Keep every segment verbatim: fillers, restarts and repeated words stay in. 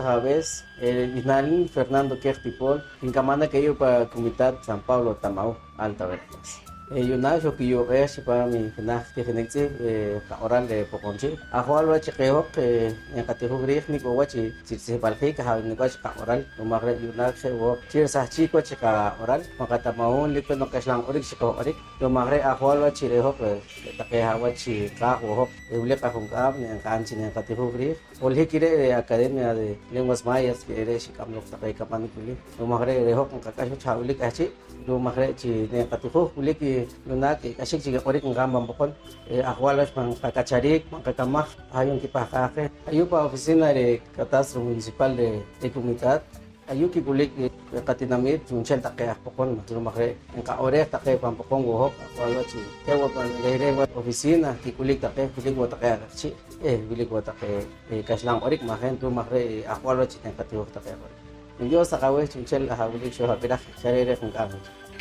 Ajab'ees, eh, re' b'ihnaal hin Fernando Quej Tipol, kinkamanik ayu' pa Comunidad San Pablo Tamahú, Alta Verapaz. Eh, yu'naak xokiyuq'eej chipaam i jenaj tijinik tz'ihb', eh, qaq'oral reh Poqomchi'. Ajwal wach chi qeh hoj, eh, enqatijuj riij nik' wo' wach chi ritz'ihb'aljiik aha' nik' wach qaq'oral, ru'um aj re' yu'naak je' wo' chi risahchiik wach i qaq'oral pan qatamahun, lik pe noq kaxlan q'orik chi qojq'orik. Ru'um aj re' ajwal wach chi re' hoj, eh, re' taqe ha' wach chi qaaj wo' hoj, eh, wilik qajunk'aam, ne nqa'n chi ne nqatijuj riij. Holohik i re' reh Academia de Lenguas Mayas, re're' xik'am loq taqe kamanik wili. Ru'um aj re', re' hoj nqak'ax wach ha' wilik k'ahchi', ru'um aj re' chi ne nqatijuj, wilik i yu'naak i k'axik chik i q'orik nqa'n pan Poqom, eh, ajwal wach pan qak'achariik, pan qakamaj, aha' yu'naak nkipahqaaj qeh. Ayu' pan oficina reh Catastro Municipal reh, reh Comunidad, ayu' kik'ulik i qatinamiit chu'nchel taqe aj Poqom, ru'um aj re' nqaq'oreej taqe pan Poqom wo' hoj, ajwal wach chi je' wo' pan rehreh wach oficina kik'ulik taqe, wilik wo' taqe aj q'eqchi', eh, wilik wo' taqe, eh, kaxlan q'orik, ma' je' ta, ru'um aj re' ajwal wach chi nqatijuj taqe q'orik. Dios taq aweh chu'nchel aha' wilik xojab'iraj, xa re're' junk'aam.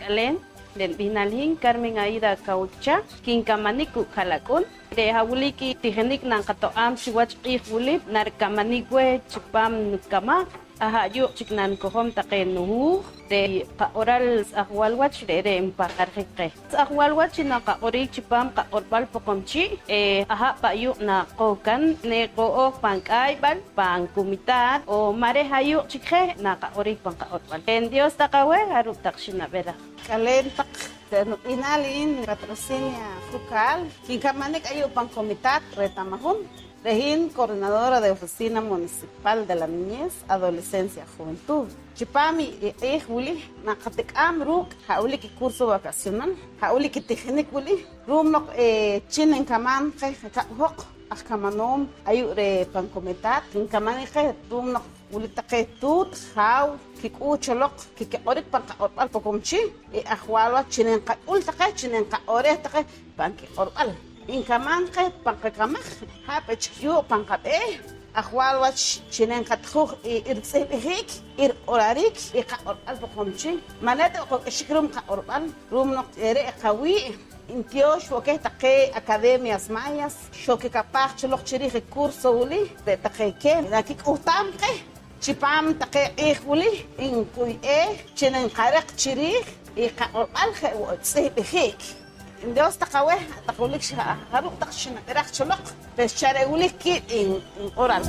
K'aleen, re' nib'ihnaal hin Carmen Aida Caucha, kinkamanik kuuk' ha'lak'un. Re' ha' wilik i tijinik nanqato'aam chiwach q'iij wili narikamanik weh chipaam nukamaj. Aha' yuuq' chik nanikojom taqe nuhuuj. Re' qaq'oral ajwal wach re're' npahqarjik qeh. Ajwal wach chi naqaq'oriik chipaam qaq'orb'al Poqomchi', eh, aha' pa' yuuq' naqokan, ne qo'ooj pan k'ayb'al, pan comunidad, on ma' re' ha' yuuq' chik je naqaq'oriik pan qaq'orb'al. Re' Dios taq aweh, jaruuk' taq xinab'iraj. K'aleen taq, re' nub'ihnaal hin Patrocinia Jucal, kinkamanik ayu' pan Comunidad reh Tamahun. Re' hin, Coordinadora de Oficina Municipal de la Niñez, Adolescencia, Juventud. Chipaam i, i q'iij wili, naqatik'aam ruuk' ha' wilik i curso vacacional, ha' wilik i tijinik wili, ru'um noq, eh, chi ninkamaam qeh je' rikab' hoj aj kamanoom ayu' reh pan Comunidad, kinkamanik qeh ru'um noq wilik taqe tuut, jaaw, kik'uch cho loq kikiq'orik pan qaq'orb'al Poqomchi', eh, ajwal wach chi ne nqak'ul taqe, chi ne nqaq'oreej taqe pan kiq'orb'al. Nkamaam qeh pan qakamaj, ha' pe' chik yuuq' pan qab'eeh, ajwal wach chi ne nqatijuj i, i ritz'ihb'jiik, i riq'orariik, i qaq'orb'al Poqomchi'. Ma' ne ta oq qak'ixik ru'um qaq'orb'al, ru'um noq re're' qawii' ntiyoox wo' keh taqe academias mayas, xokikapaaj cho loq chi riij i curso wili, re' taqe keh nakik'uhtaam qeh chipaam taqe q'iij wili, nkuy'eej chi ne nqareq chi riij i qaq'orb'al je' wo' tz'ihb'jiik. Dios taq aweh, hat-taq wilik xa jaruuk' taq xinab'iraj cho loq, pues xa re' wilik kiib' in, inq'oral.